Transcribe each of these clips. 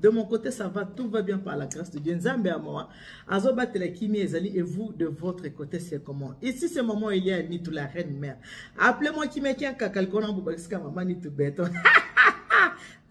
De mon côté, ça va, tout va bien par la grâce de Dieu. Nzambe à moi. Azobatela kimia ezali et vous de votre côté c'est comment? Ici c'est maman Elia Nitu la reine mère. Appelez-moi Kimia Kianka Kalkona Boubakiska maman Nitu Beton.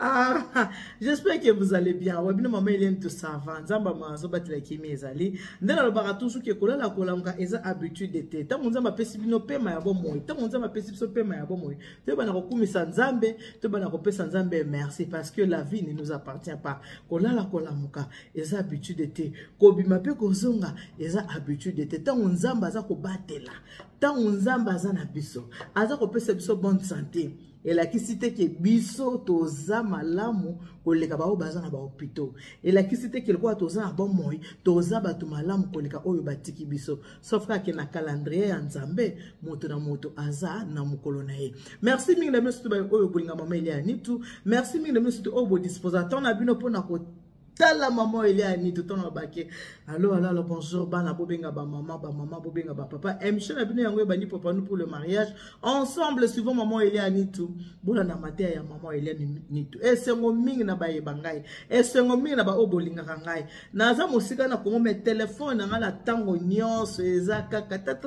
Ah, j'espère que vous allez bien. Wabino maman Elia Nitu ça va. Nzambe ma azobatela kimia ezali. Nde nalobaka toujours ke kolala kolamuka eza habitude te. Ntango Nzambe apesi bino pema ya bomoi, ntango Nzambe apesi biso pema ya bomoi, toyebana kokumisa Nzambe, toyebana kopesa Nzambe merci parce que la vie ne nous appartient pas. Kolala kolamuka eza habitude te kobima mpe kozonga eza habitude te ntango nzambe aza kobatela ntango nzambe aza na biso aza kopesa biso bonne santé elakisi te ke biso toza malamu koleka baoyo baza na bahopitau elakisi te ke lokola toza na bomoi toza bato malamu koleka oyo batiki biso sauf kaka na calendrier ya nzambe moto na moto aza na mokolo na ye merci mingi na bino surtout oyo bolinga mama elia nitu merci mingi na bino surtout oyo bodisposa temps na bino mpona tala maman Elia Nito tona bake allo allo allo bonjour bana bobenga ba maman ba maman bobenga ba papa émission na bino yango ebandi papa nous pour le mariage ensemble suivant maman Elia Nito bolanda mateya ya maman Elia Nito esengo mingi na bayeba ngai esengo mingi na ba oyo bolingaka ngai naza mosika na Congo mais telefone na ngai na ntango nyonso eza kaka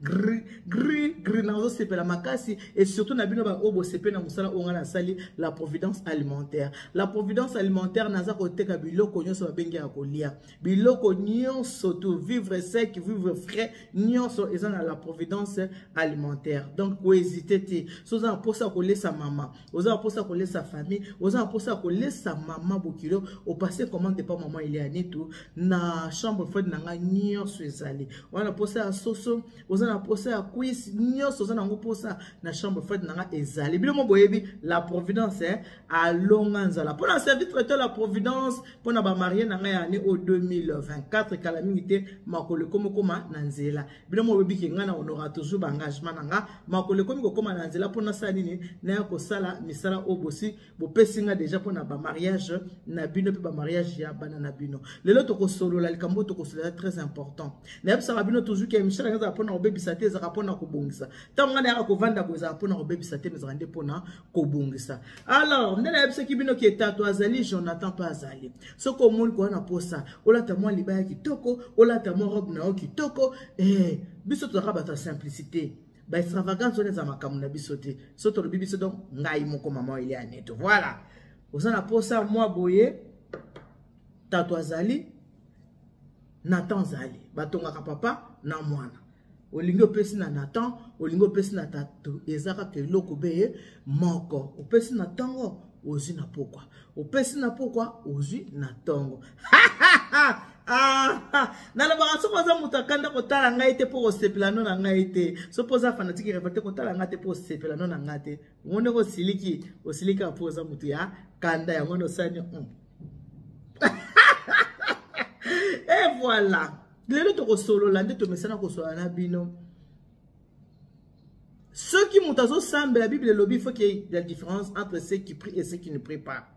gri gri gri nazosepela makasi et surtout na bino baoyo bosepeli na mosala oyo ngai nasali la providence alimentaire la providence alimentaire naza koteka biloko nyonso babengi ya kolia biloko nyonso to vivre sec vivre frais nyonso eza na la providence alimentaire donc kohésite te so oza na mposa ya kolesa mama oza na mposa ya kolesa famille oza na mposa ya kolesa mama bokilo opasse commande epa mama elianitu na chambre froide na ngai nyonso ezali oza na mposa ya soso oza na mposa ya cuisse nyonso oza nango mposa na chambre froide na ngai ezali bino mo boyebi la providence eh, alonga nzala mpo na service traiteur la providence mpo na bamarie na ngai ya année oyo 2024 kala mingi te makolo ekomokoma na nzela bino mo boyebi ke ngai na honora toujours baengagement na ngai makolo ekomi kokoma na nzela mpo nasala nini naya kosala misala oyo bosi bopesi nga deja mpona bamariage na bino mpe bamariage ya bana na bino lelo tokosolola likambo oyo tokosolola très important nayebisaka bino toujours ke misala ezalaka mpona kobebisa te ezalaka mpona kobongisa ntango ngai nayaka kovanda boye ezalaka mpona kobebisa te ezalaka nde mpona kobongisa alors nde nayebisaki bino ke tato azali jonathan mpe azali soki omoni koya na posa olata mwa libaya kitoko olata mwa robe na yo kitoko eh, biso tozalaka bato ya simplicité ba extravagance wana eza makambo na biso te so tolobi biso donc ngai moko mama elia neto voilà oza na posa mwa boye tato azali nathan azali batongaka papa na mwana olingi opesi na nathan olingi opesi na tato eza kaka eloko be moko opesi na ntongo ozwi na pokwa opesi na pokwa ozwi na ntongo Ah, nalobaka soki oza moto akanda kotala ngai te mpo kosepela no na ngai te soki oza fanatike revolte kotala ngai te mpo kosepela no na ngai te omoni ndenge osiliki osiliki mpo oza moto ya kanda yango nde osali mm. et voilà lelo tokosolola nde tomesana kosolola na bino soki moto azosambela bible elobi il faut qu'il y ait la différence entre ceux qui prient et ceux qui ne prient pas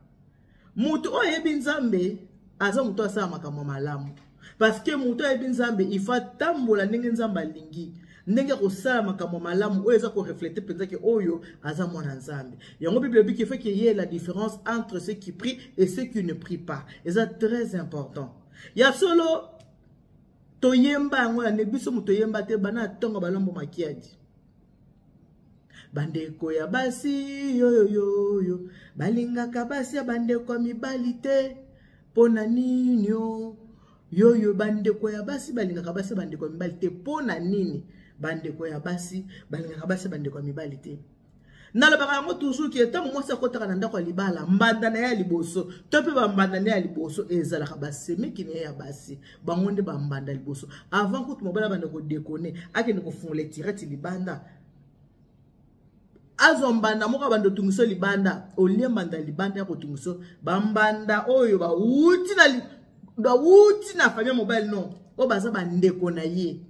moto oyo ayebi nzambe aza moto asala makambo malamu parce que moto ayebi nzambe il faut atambola ndenge nzambe alingi ndenge akosala makambo malamu oyo eza koreflete mpenza ke oyo aza mwana nzambe yango bible elobi qu'il faut qu'il y ait la différence entre ceux qui prient et ceux qui ne prient pas eza très important ya solo toyemba yango na biso moto oyemba te bana ntongo balambo makiadi bandeko ya basi yoyoyoyo balingaka basi ya bandeko ya mibali te mpo na nini o yoyo bandeko ya basi balingaka basi ya bandeko ya mibali te mpo na nini bandeko ya basi balingaka basi ya bandeko ya mibali te nalobaka yango toujours ke ntango mwasi akotaka na ndako ya libala mbanda na ye ya liboso to mpe bambanda na ye ya liboso ezalaka basemeki na ye ya basi bango nde bambanda liboso avant kutu mobali abanda kodekone akende kofungola etireti libanda azwa mbanda moko abanda otungiso libanda olie mbanda libanda ya kotungiso bambanda oyo bawuti na bawuti na famille mobali non oyo baza bandeko na ye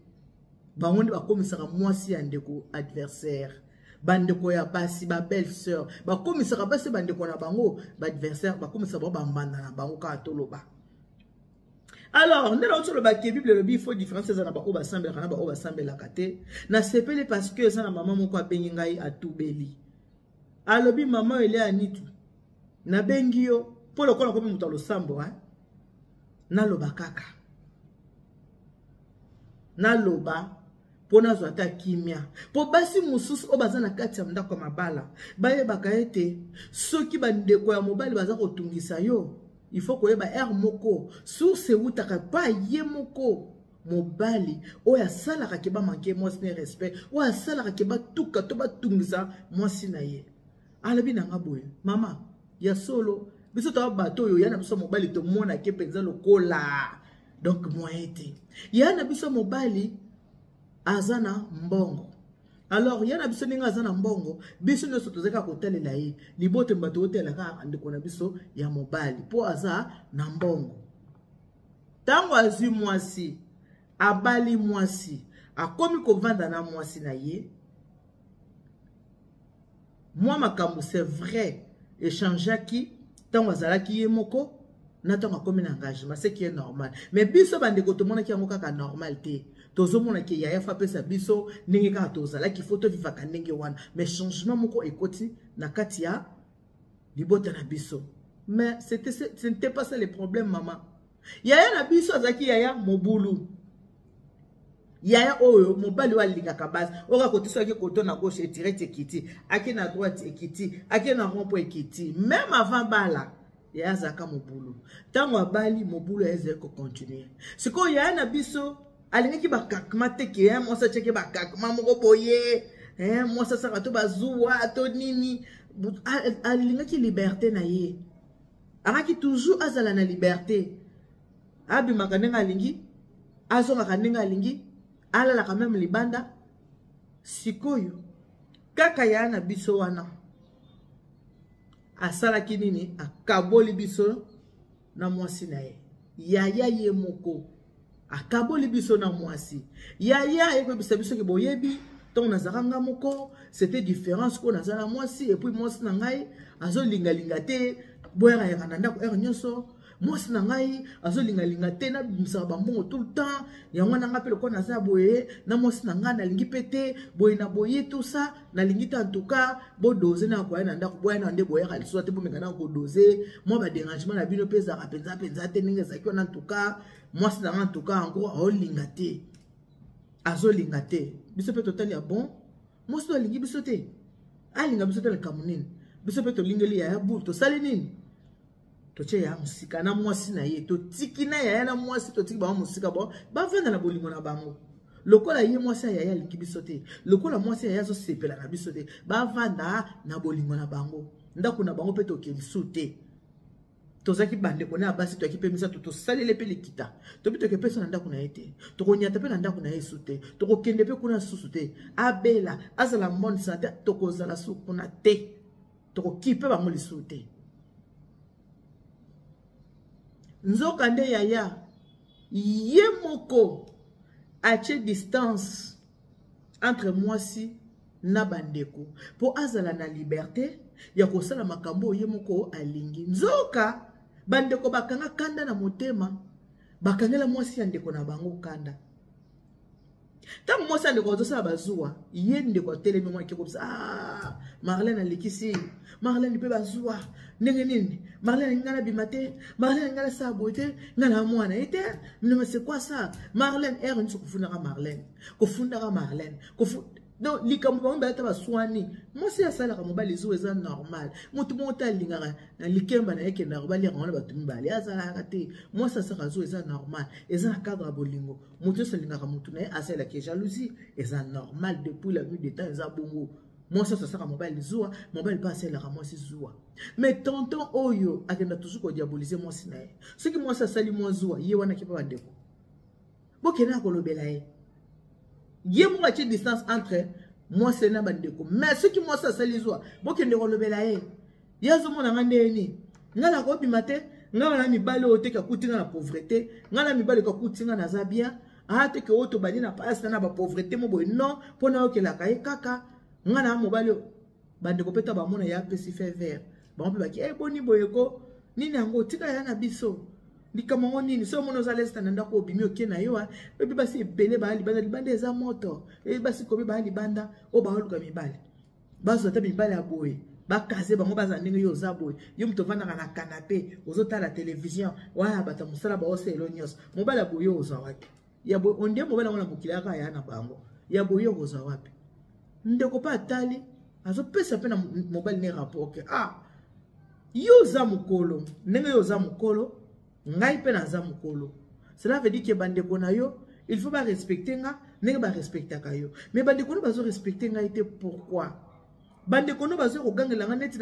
bango nde bakomisaka mwasi ya ndeko adversaire bandeko ya basi ba belle sœur bakomisaka basi bandeko na bango baadversaire bakomisaka bango bambanda na bango kaka toloba alors nde nauti oloba ke bible elobi il faut différence eza na baoyo basambelaka na baoyo basambelaka te nasepeli parce que eza na mama moko abengi ngai atubeli. Alobi mama Elia Anitu, nabengi yo mpo lokola komi moto ya losambo, hein? Naloba kaka, naloba mpo nazwa ata kimia. Mpo basi mosusu oyo baza na kati ya ndako ya mabala bayebaka ete soki bandeko ya mobali baza kotungisa yo, il faut koyeba heure moko source ewutaka pa ye moko mobali oyo asalaka ke bamanke mwasi na respect, oyo asalaka ke batuka to batungisa mwasi na ye. Alobi na nga boye, mama, ya solo biso toa bato oyo ya na biso mobali tomonake mpenza lokola donc moyen te. Ya na biso mobali aza na mbongo, alors ya na biso ndenge aza na mbongo, biso nyonso tozali kaka kotalela ye. Libote bato otalela kaka ndeko na biso ya mobali mpo aza na mbongo. Ntango azwi mwasi, abali mwasi, akomi kovanda na mwasi na ye, mwa makambo c'est vrai échangeaki ntango azalaki ye moko na ntango akomi na engagement, ce qui est normal. Mais biso bandeko tomonaki yango kaka normal te. Tozomona ke yaya fa apesa biso ndenge kaka tozalaki, fo tovivaka ndenge wana. Mais changement moko ekoti na kati ya libota na biso. Mais ce n'était pas ça le problème, mama. Yaya na biso azalaki yaya mobulu, yaya oyo mobali oyo alingaka basi, oyo akotisi ake koto na gauche edirect ekiti, ake na droite ekiti, ake na rond point ekiti. Même avant bala, yaya azalaka mobulu. Ntango abali, mobulu ya ezali kocontinue. Sikoyo yaya na biso alingaki bakakma te ke mwasi atiaki bakakma moko boye, mwasi asaka to bazuwa to nini. Alingaki liberté na ye, akaki toujours azala na liberté, abimaka ndenge alingi, azongaka ndenge alingi, alalaka meme libanda. Sikoyo kaka yaya na biso wana asalaki nini? Akaboli biso na mwasi na ye. Yaya ye moko akaboli biso na mwasi. Yaya ayekoyebisa biso ke boyebi, ntango nazalaka nga moko, c'était différence ko naza na mwasi. Et puis mwasi na ngai azolingalinga te, boyakayaka na ndako heure nyonso. Mwasi na ngai azolingalinga te, nabimisaka bambongo tout le temps. Yango wana nga mpe lokola naza boye na mwasi na ngai, nalingi mpe te boye na boye, tout ça nalingi te. En tout cas bodose na koya na ndako, boya na nde boyaka lisusu te, bomeka na kodose mwa badérangement na bino mpe ezalaka mpenza mpenza te ndenge ezalaki wana. En tout cas mwasi na ngai, en tout cas en gros aolinga te, azolinga te. Biso mpe totali ya bon, mwasi to alingi biso te, alinga biso te, likambo nini? Biso mpe tolingeli yaya bule, tosali nini? Totie yaya mosika na mwasi na ye, totiki na yaya na mwasi, totiki bango mosika, bo bavanda na bolingo na bango. Lokola ye mwasi ya yaya alingi biso te, lokola mwasi ya yaya azosepela na biso te, bavanda na bolingo na bango, ndako na bango mpe tokeli su te. Tozalaki bandeko na ya basi, toyaki mpe misato, tosaleli mpe likita, tobi tokepesa na ndako na ye te, tokonyata mpe na ndako na ye su te, tokokende mpe kuna susu te. Abela, azala bonne santé, tokozala su kuna te, tokokipe bango lisusu te. Nzoka nde yaya ye moko atie distance entre mwasi na bandeko mpo azala na liberté ya kosala makambo oyo ye moko alingi. Nzoka bandeko bakanga kanda na motema, bakangela mwasi ya ndeko na bango kanda. Ntango mwasi ya ndeko azosala bazuwa, ye ndeko atelemi mwa ekekobisa: ah, Marlene alekisi, Marlene mpe bazuwa ndenge nini? Marlene ngai nabima te, Marlene ngai nasala boye te, ngai na mwana ye te. Mais c'est quoi ça? Marlene ere nyonso kofundaka Marlene, kofundaka Marlene. Donc likambo bango bayata baswani, mwasi asalaka mobali zuwa eza normal. Motu moko te alingaka na likemba na ye ekendaka baliaka wana bato mibale, azalaka te. Mwasi asalaka zuwa eza normal, eza na cadre ya bolingo. Moto nyonso alingaka motu na ye, asalelaki jalousie eza normal. Depuis la nuit de temps eza bongo, mwasi nyonso asalaka mobali zuwa, mobali mpe asalelaka mwasi zuwa. Mais tonton oyo akenda toujours kodiabolize mwasi na ye. Soki mwasi asali mwa zuwa, ye wana kepa bandeko bokende na kolobela ye. Ye moko atie distance entre mwasi na bandeko, mais soki mwasi asali zuwa, bokende kolobela ye. Ye azomona nga ndenge nini? Nga nakobima te, nga na mibali oyo te kakuti nga na pauvreté, nga na mibali kakuti nga naza bien aa te ke oyo tobandi na pasi na bapauvreté mo boye. Non, mpo nayokelaka ye kaka nga na mobali oyo. Bandeko mpe ta bamona ye apesi fait vert, bango mpe baki e boni boye ko nini yango, tika ya na biso likambo yango nini? So omoni oza lesta na ndako, obimi oke na yo, oyebi basi ebele baya libanda, libanda eza moto. Oyebi basi komi baya libanda oyo baoluka mibali, bazwa ata mibali ya boye. Bakaze bango baza ndenge yo oza boye, yo moto ovandaka na canapé, ozotala télévision, waya bato ya mosala baosala elo nyonso. Mobali ya boye ozwa wapi? Ya boye ondie mobali yango na mokili aka ya na bango. Ya boye okozwa wapi? Ndeko mpe atali, azopesa mpe na mobali ne rapport ke ah, yo oza mokolo, ndenge yo oza mokolo, ngai mpe naza mokolo. Cela veut dire que bandeko na yo, il faut ba respecter nga ndenge ba respectaka yo. Mais bandeko no bazo respecter ngai te, pourquoi? Bandeko no bazo kogangela nga neti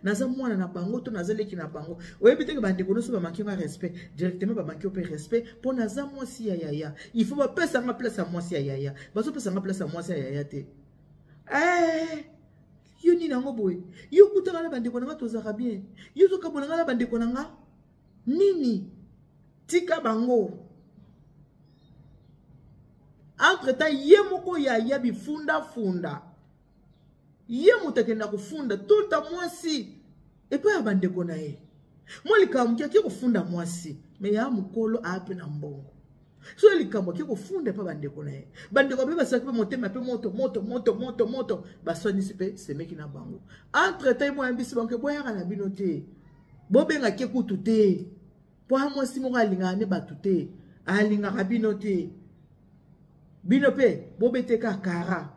naza mwana na bango to naza leki na bango. Oyebi te ke bandeko no so bamanki nga respect, directement bamanki yo mpe respect mpo naza mwasi ya yaya. Il faut bapesa nga place ya mwasi ya yaya. Bazopesa nga place ya mwasi ya yaya te. Yo nini yango boye? Yo kutaka na bandeko na nga tozalaka bien. Yo ozokabola nga na bandeko na nga nini? Tika bango. Entre temps ye moko yaya bifunda-funda. Ye moto akenda kofunda tout le temps mwasi epai ya bandeko na ye. Mwa likambo moke ake kofunda mwasi, mais ya mokolo aya mpe na mbongo. So likambo ake kofunda epai bandeko na ye. Bandeko mpe basalaki mpe motema mpe moto, moto, moto, moto, moto. Baswanisi mpe semeki na bango. Entre temps, ye mwa yambisi bango ke boyaka na bino te. Bobengaki kutu te. Po ya mwasi moko alingaka ne bato te. Alingaka bino te. Bino mpe bobeteka kara.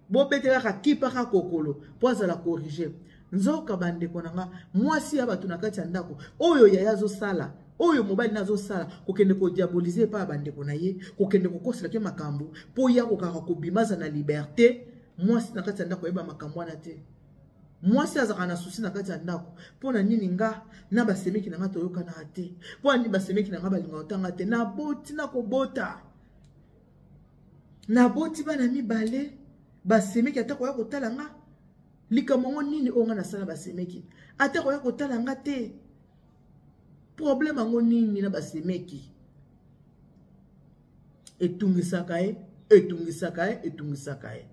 Bobeteka kaka kipaka kokolo po azala corriger. Nzoka bandeko na nga, mwasi ya bato na kati ya ndako, oyo yaya azosala, oyo mobali na azosala, kokende kodiaboliser epai ya bandeko na ye, kokende kokosela ke makambo, po ya kokaka kobima aza na liberté, mwasi na kati ya ndako ayeba makambo wana te. Mwasi azalaka na souci na kati ya ndako, mpo na nini nga na basemeki na nga toyokanaka te, mpo na nini basemeki na nga balingaka kotanga te, naboti na kobota. Naboti bana mibale, basemeki ata koya kotala nga. Likambo yango nini oyo nga nasala basemeki ata koya kotala nga te? Problème yango nini na basemeki? Etungisaka ye, etungisaka ye, etungisaka ye.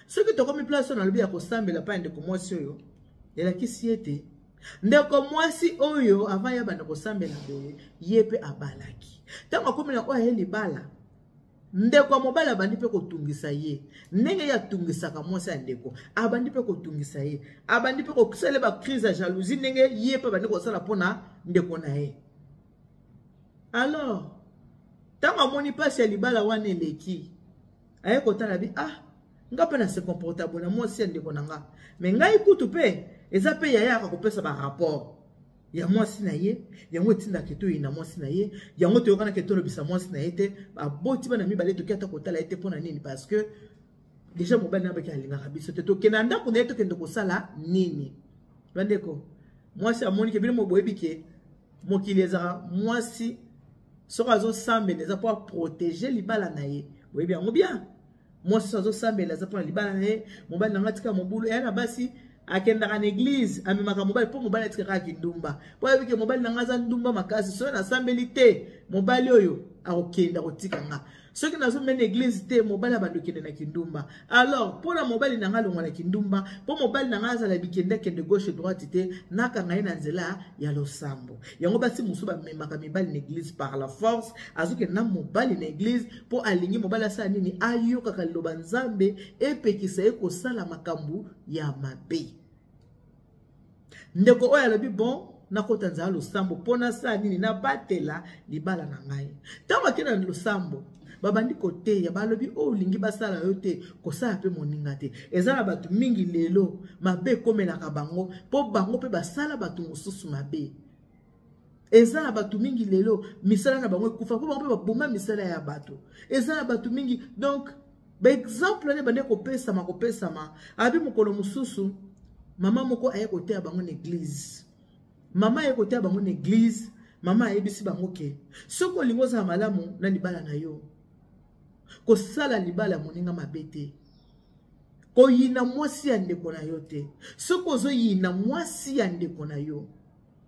Soki tokomi place oyo nalobi ya kosambela pa ndeko mwasi oyo, elakisi ete ndeko mwasi oyo avant ya banda kosambela boye, ye pe abalaki. Ntango akomi na oyo aye libala, ndeko ya mobali abandi mpe kotungisa ye ndenge ye atungisaka mwasi ya ndeko, abandi mpe kotungisa ye, abandi mpe kosala ba crise ya jalousie ndenge ye mpe abandi kosala mpona ndeko na ye. Alors ntango amoni mpasi ya libala wana eleki, aye kotala bi, ah, nga mpe na se comporta boye na mwasi ya ndeko na nga, mais ngai kutu mpe eza mpe yaya aka kopesa ba rapport ya mwasi na ye, yango etindaka etoyina mwasi na ye, yango toyokanaka etolobisa mwasi na ye te, aboti bana mibale toki ata kotala ye te. Mpo na nini? Parce que déjà mobali na baki alingaka biso te, tokende na ndako na ye, tokende kosala nini? Bandeko, mwasi amoni ke bino boyebi ke mokili ezalaka mwasi soki azosambela eza mpo aprotéger libala na ye, boyebi yango bien. Mwasi soki azosambela eza mpona libala na ye, mobali na nga atika mobulu, eya na basi akendaka na église, amemaka mobali mpo mobali atika kaka kindumba, mpo ayebi ke mobali na nga aza ndumba makasi, soki nasambeli te mobali oyo akokende kotika nga, soki nazomema église te mobali abandi okende na kindumba. Alors mpona mobali na nga alongwa na kindumba, mpo mobali na nga azala bikende akende gauche droite te, nakanga ye na nzela ya losambo. Yango basi mosusu bamemaka mibali na église par la force, azokende na mobali na église mpo alingi mobali asala nini? Ayokaka liloba Nzambe epekisa ye kosala makambo ya mabe. Ndeko oyo alobi bon, nakota nzela losambo mpo nasala nini? Nabatela libala na ngai. Ntango akende na losambo, babandi koteya, balobi oyo olingi basala yo te, kosala mpe moninga te. Eza na bato mingi lelo mabe ekomelaka bango mpo bango mpe basala bato mosusu mabe. Eza na bato mingi lelo misala na bango ekufa mpo bango mpe baboma misala ya bato. Eza na bato mingi, donc ba exemple wana ebandi kopesama, kopesama. Abi mokolo mosusu mama moko aye koteya bango na église, mama aye koteya bango na église, mama ayebisi bango ke soki olingi ozala malamu na libala na yo, kosala libala ya moninga mabe te, koyina mwasi ya ndeko na yo te. Soki ozoyina mwasi ya ndeko na yo,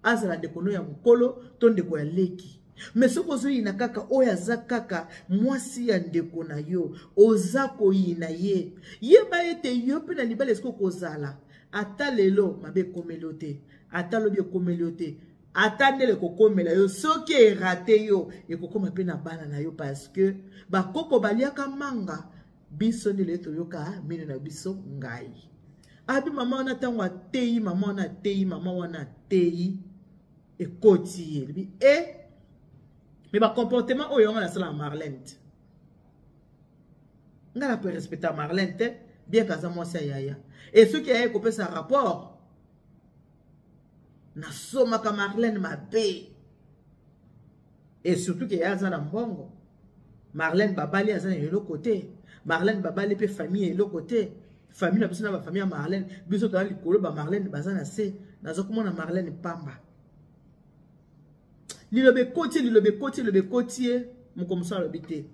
azala ndeko no ya mokolo to ndeko ya leki, mais soki ozoyina kaka oyo aza kaka mwasi ya ndeko na yo, oza koyina ye, yeba ete yo mpe na libala esiko kozala ata lelo mabe ekomeli yo te, ata lobi ekomeli yo te, ata ndele ekokomela yo, soki erate yo ekokoma mpe na bana na yo, parce que bakoko baliaka manga, biso nde lelo toyoka mino na biso ngai. Abi mama wana ntango ateyi, mama wana ateyi, mama wana ateyi, ekoti ye lobi e me bacomportement oyo yango nasala na Marlene te, ngai na korespecta Marlene te, bien ke aza mwasi ya yaya. E soki yaya ekopesa rapport, nasomaka Marlene mabe. Et surtout ke ye aza na mbongo, Marlene babali aza na eloko te. Marlene babali mpe famille eloko te. Famille na biso na bafamille ya Marlene, biso toza likolo, bamarlene baza na se. Naza komona Marlene pamba. Liloba ekoti, liloba ekoti, liloba ekoti ye. Moko mosusu alobi te,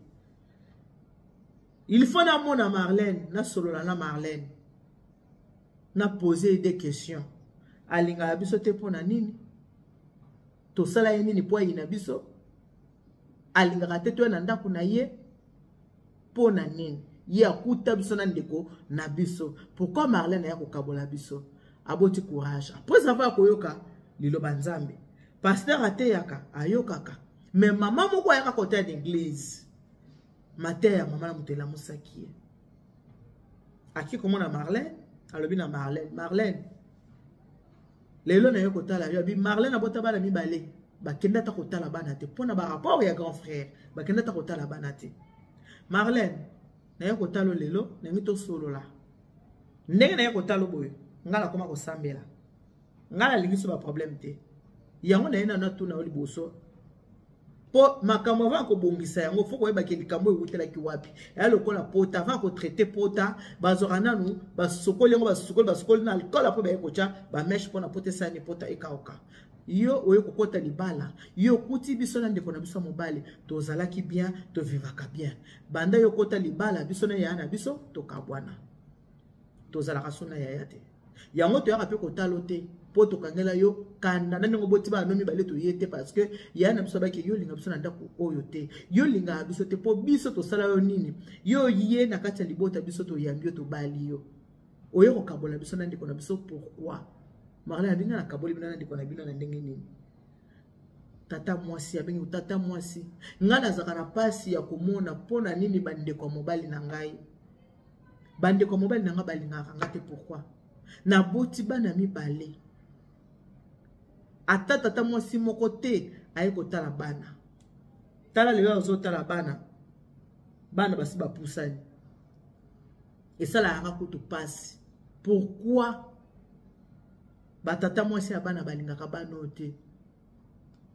il faut namona Marlene, nasolola na Marlene, na pose des questions. Alingaka biso te mpo na nini? Tosala ye nini mpo ayina biso? Alingaka te toya na ndako na ye mpo na nini? Ye akuta biso na ndeko na biso, pourquoi Marlene aya kokabola biso? Aboti courage après avoir koyoka liloba Nzambe. Pasteur ateyaka, ayokaka, mais mama moko ayaka koteya na église, mateya ya mama na moto elamusaki ye. Aki komona Marlene, alobi na Marlene: "Marlene, lelo naye kotala yo." Abi Marlene abota bana mibale, bakende ata kotala bana te mpo na barapport ya grand frère, bakende ata kotala bana te. "Marlene, naye kotala lelo, ndenge tosolola, ndenge naye kotala boye, ngai nakoma kosambela, ngai nalingi so baproblème te. Yango naye nano atuna yo liboso, mpo makambo avant kobongisa yango, fo koyebaki likambo ewutelaki wapi. Eya lokola pota, avant kotraite pota, bazwaka nanu basokoli yango, basokoli, basokoli na alcool, apo baye kotya bameshe mpona pota esani, pota ekauka. Yo oye kokɔta libala, yo okuti biso na ndeko na biso ya mobali tozalaki bien, tovivaka bien. Banda yo okɔta libala, biso na yaya na biso tokabwana, tozalaka so na yaya te. Yango toyaka mpe kotala te mpo tokangela yo kanda na ndenge oboti bana no mibale. Toye te parce que yaya na biso abaki yo olinga biso na ndako oyo te, yo olingaka biso te mpo biso tosala yo nini? Yo ye na kati ya libota, biso toyambi yo, tobali yo, oye kokabola biso na ndeko na biso, pourquoi?" Marlene abinga: "Nakaboli bino na ndeko na bino na ndenge nini?" Tata mwasi abengi tata mwasi: "Ngai nazalaka na mpasi ya komona mpo na nini bandeko ya mobali na ngai, bandeko ya mobali na ngai balingaka nga te. Pourquoi? Naboti bana mibale, ata tata mwasi moko te aye kotala bana. Tala lelo azotala bana, bana basi bapusani, esalaka kutu mpasi. Pourquoi batata mwasi ya bana balingaka bana oyo te?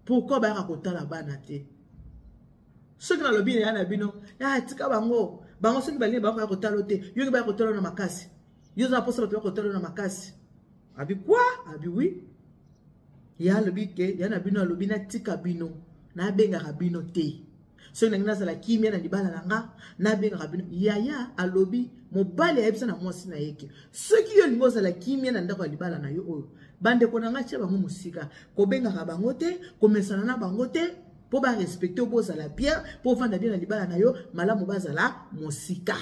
Pourquoi bayaka kotala bana te? Soki nalobi ya na bino, ya tika bango, bango soki balingi bango ya kotala te, yoki baya kotala na makasi. Yo oza na mposa bato ya kotala na makasi?" Abi kwa? Abi wi. Ya alobi ke ya na bino alobi natika bino, nabengaka bino te. Soki nangi nazala kimia na libala na nga, nabengaka bino. Yaya alobi, mobali ayebisa na mwasi na ye ke soki yo olingi ozala kimia na ndako ya libala na yo oyo, bandeko na nga tia bango mosika, kobengaka bango te, komesana na bango te, mpo barespecte yo, bozala bien, mpo ovanda bien na libala na yo malamu, bazala mosika."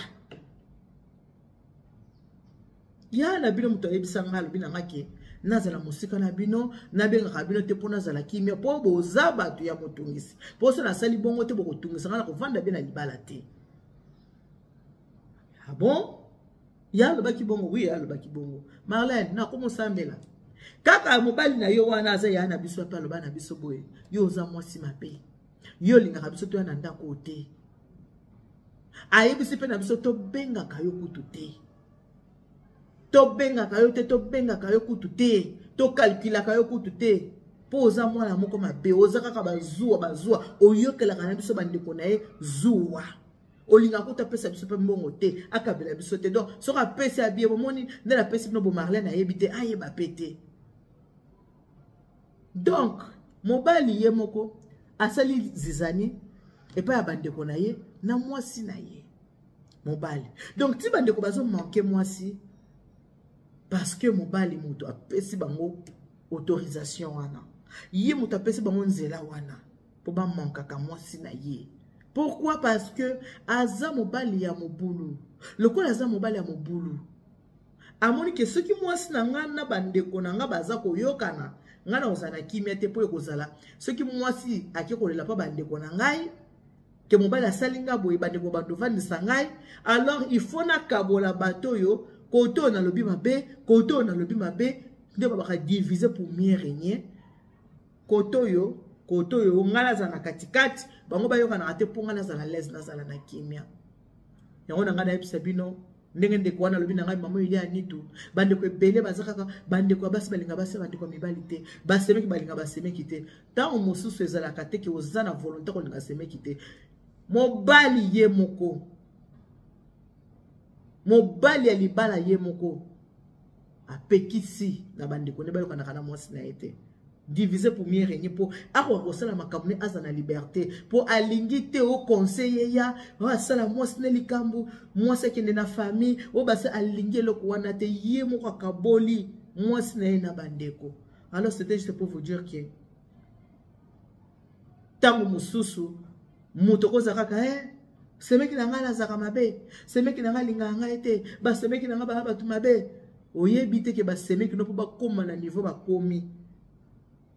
Ya na bino moto ayebisa ngai, alobi na nga ke nazala mosika na bino, nabengaka bino te mpo nazala kimia, mpo boza bato ya motungisi, mpo so nasali bongo te, bokotungisa ngai na kovanda bien na libala te. Ah bon? Ya alobaki bongo? Wi, alobaki bongo. "Marlene, nakomosambela kaka mobali na yo wana aza ya na biso mpe aloba na biso boye: yo oza mwasi mabe, yo olingaka biso toya na ndako te. Ayebisi mpe na biso tobengaka yo kutu te, tobengaka yo te, tobengaka yo kutu te, tokalkulaka yo kutu te, mpo oza mwana moko mabe, oza kaka bazuwa bazuwa, oyokelaka na biso bandeko na ye zuwa, olingaka kutu apesa biso mpe mbongo te, akabela biso te. Donc soki apesi abie, bomoni nde napesi bino bo Marlene ayebi te, ayeba mpe te." Donc mobali ye moko asali zizani epai ya bandeko na ye na mwasi na ye mobali. Donc ti bandeko bazomanke mwasi parce que mobali moto apesi bango autorisation wana, ye moto apesi bango nzela wana mpo bamankaka mwasi na ye. Pourquoi? Parce que aza mobali ya mobulu. Lokola aza mobali ya mobulu, amoni ke soki mwasi na nga na bandeko na nga baza koyokana, ngai na kozala na kimia te, mpo ekozala soki mwasi ake kolela mpo bandeko na ngai ke mobali asali nga boye, bandeko bando ovandisa ngai. Alors il faut nakabola bato oyo. Kote oyo nalobi mabe, kote oyo nalobi mabe, nde babaka diviser pour mieux régner. Kote oyo, kote oyo ngai nazala na katikati, bango bayokanaka te mpo ngai nazala l'aise, nazala na kimia. Yango na ngai nayebisa bino ndenge ndeko wana alobi na ngai, mama Elia Nitu, bandeko ebele baza kaka bandeko ya basi balinga basi, bandeko ya mibali te, basemeki balinga basemeki te. Ntango mosusu ezalaka te ke oza na volonté kolinga semeki te. Mobali ye moko, mobali ya libala ye moko apekisi na bandeko nde bayokanaka na mwasi na ye te. Diviser pour mieux régner, mpo akoka kosala makambo ne aza na liberté, mpo alingi te o conseiller ya oyo asala mwasi ne likambo, mwasi akende na famille oyo basi, alingi eloko wana te. Ye moko akaboli mwasi na ye na bandeko. Alors c'était juste pour vous dire que ntango mosusu moto okozala kaka eh, semeki na ngai nazalaka mabe, semeki na ngai alingaka ngai te, basemeki na ngai baya bato mabe. Oyebi te ke basemeki no mpo bakóma na niveau bakomi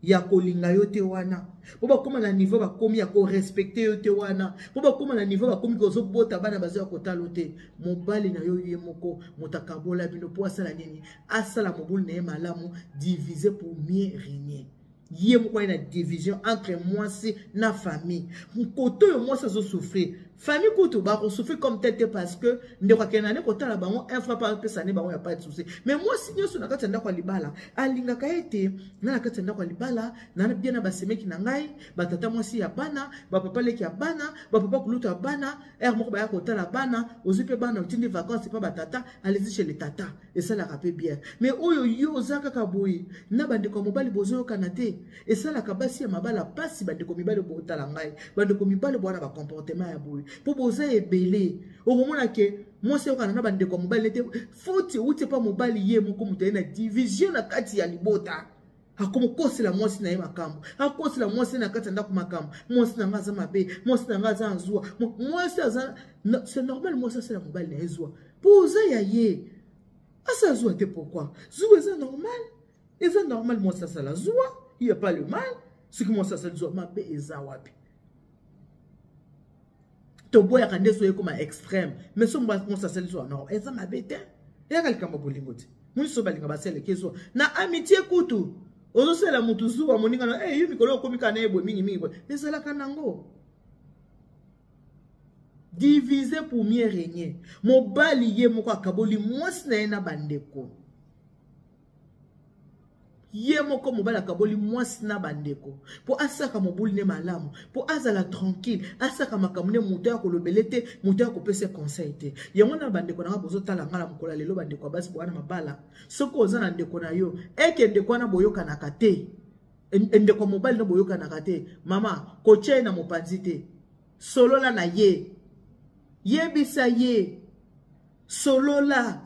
ya kolinga yo te wana, mpo bakóma na niveau bakomi ya korespecte yo te wana, mpo bakóma na niveau bakomi kozobota bana bazo ya kotala te. Mobali na yo ye moko moto akabola bino mpo asala nini? Asala mobulu na ye malamu. Diviser pour mieux régner. Ye moko aye na division entre mwasi na famille. Kote oyo mwasi azosouffrir, famille kutu bakosouffrir comme tel te, parce que ndeko akende na nde kotala bango un fois par apesa nde bango ya pas de souci. Mais mwasi nyonso na kati ya ndako ya libala alingaka ete na na kati ya ndako ya libala na bien na basemeki na ngai, batata mwasi ya bana, bapapa leki ya bana, bapapa kulutu ya bana, heure moko baya kotala bana. Ozwi mpe bana, otindi vacances mpa batata, allez chez le tata, esalaka mpe bien. Mais oyo yo oza kaka boye na bandeko ya mobali bozoyokana te, esalaka basi ya mabala pasi. Bandeko mibali botala ngai, bandeko mibali bwana bacomportement ya boye mpo boza ebele. Okomona ke mwasi ayokana na bandeko ya mobali te, foti euti epa mobali ye moko, moto aye na division na kati ya libota. Akomokosela mwasi na ye makambo, akosela mwasi na kati ya ndako makambo. Mwasi na ngai aza mabe, mwasi na ngai aza zuwa, mwasi aza. C'est normal mwasi asala mobali na ye zuwa, mpo oza ya ye, asala zuwa te. Pourquoi zuwa eza normal? Eza normal mwasi asala zuwa, il y a pas le mal. Soki mwasi asali zuwa, mabe eza wapi? Toboyaka nde so ekoma extrême, mais so mwasi asali zuwa, non, eza mabe te. Eyaka likambo bolingo te. Nyonso balinga basalaka zuwa na amitié kutu, ozosala motu zuwa, moninga na hey, yo mikolo okomi kaka na ye boye mingimingi boye, ezalaka nango. Diviser pour mieux régner. Mobali ye moko akaboli mwasi na ye na bandeko. Ye moko mobali akaboli mwasi na bandeko mpo asaka mobuli ne malamu, mpo azala tranquille, asaka makambo ne moto ya kolobele te, moto ya kopesa conseil te. Yango na bandeko na nga bozotala nga na mokolo ya lelo, bandeko ya basi bowana mabala, soki oza na ndeko na yo eke ndeko wana boyokanaka te, ndeko mobali no boyokanaka te, mama kotia ye na mopanzi te. Solola na ye, yebisa ye, solola.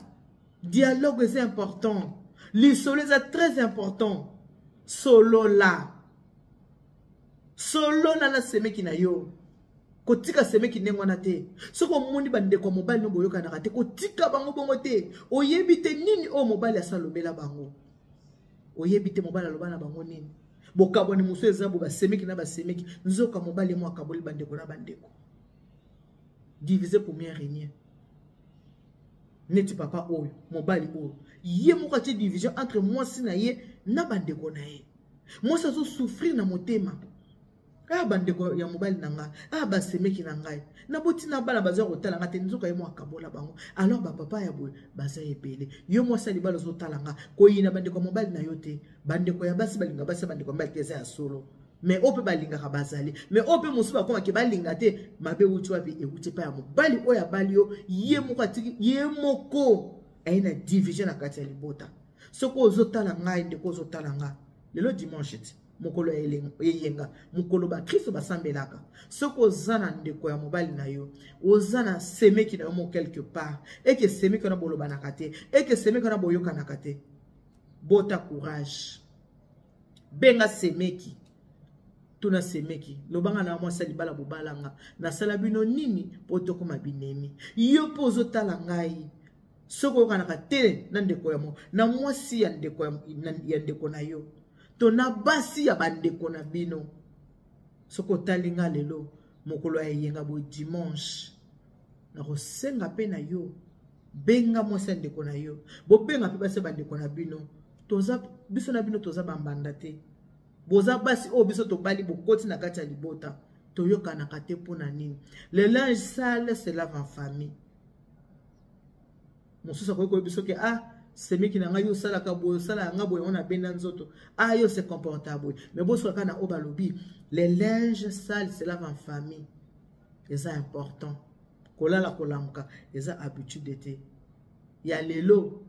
Dialogue eza important, lisolo eza très important. Solola, solola na semeki na yo. Kotika semeki ndenge wana te. Soki omoni bandeko ya mobali no boyokanaka te, kotika bango bongo te. Oyebi te nini oyo mobali asalobela bango, oyebi te mobali aloba na bango nini. Bokabwani mosusu eza bo basemeki na basemeki, nzoka mobali mo akaboli bandeko na bandeko. Diviser pour mieux régner. Neti papa oyo, mobali oyo ye moko atie division entre mwasi na ye na bandeko na ye. Mwasi azosouffrir na motema. Ah, bandeko ya mobali na ngai, ah, basemeki na ngai, naboti na bana baza kotala nga te, nzoka ye mo akabola bango. Alors bapapa ya boye baza ebele. Yo mwasi ya libala ozotala nga, koyina bandeko ya mobali na yo te. Bandeko ya basi balinga basi ya bandeko ya mobali te, eza ya solo. Mais oyo mpe balingaka bazali, mais oyo mpe mosusu bakomaki balinga te. Mabe ewuti wapi? Ewuti epai ya mobali oyo abali yo. Ye moko atiki, ye moko aye na division na kati ya libota. Soki ozotala ngai, ndeko ozotala nga lelo dimanche ti mokolo ya eyenga, mokolo bakristo basambelaka, soki oza na ndeko ya mobali na yo, oza na semeki na yo mo quelque part eke semeki wana bolobanaka te, eke semeki wana boyokanaka te, bota courage, benga semeki, tuna semeki, lobanga na mwasi ya libala, bobalanga, nasala bino nini mpo tokóma binemi? Yo mpo ozotala ngai, soki oyokanaka te na ndeko ya na mwasi ya ndeko ya ndeko na yo to na basi ya bandeko na bino, soki otali nga lelo mokolo ya eyenga boye dimanche, nakosenga mpe na yo. Benga mwasi ya ndeko na yo, bobenga mpe basi ya bandeko na bino. Toza biso na bino toza bambanda te. Boza basi oyo biso tobali, bokoti na kati ya libota, toyokanaka te mpo na nini? Le linge sale se lave en famille. Mosusu akoki koyebi soki ah, semeki na ngai, yo osalaka boye, osalaka nga boye, yango nabenda nzoto, ah, yo se comporta boye. Mais bosoka kaka na oyo balobi, le linge sale se lave en famille. Eza important. Kolala kolamuka eza habitude te. Ya lelo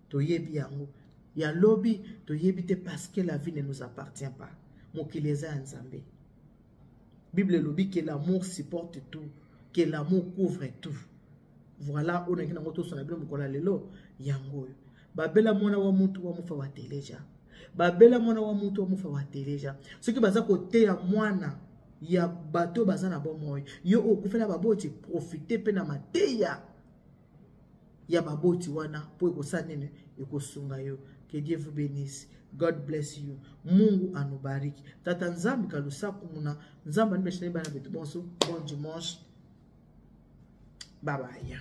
toyebi yango, ya lobi toyebi te, parce que la vie ne nous appartient pas. Mokili eza ya Nzambe. Bible elobi que l'amour supporte tout, que l'amour couvre tout. Voilà oyo naki nango tosona bino mokolo ya lelo yango oyo. Babela mwana wa mutu wa mufa wa teleja, babela mwana wa mutu wa mufa wa teleja. Soki baza koteya mwana ya bato baza na bomoi, yo okufela baboti, profite mpe na mateya ya baboti wana mpo ekosala nini? Ekosunga yo. Que Dieu vous bénisse. God bless you. Mungu anubariki. Tata Nzambi kalusaku muna Nzambi animeshani bana betu bonso. Bon dimanche. Bye bye.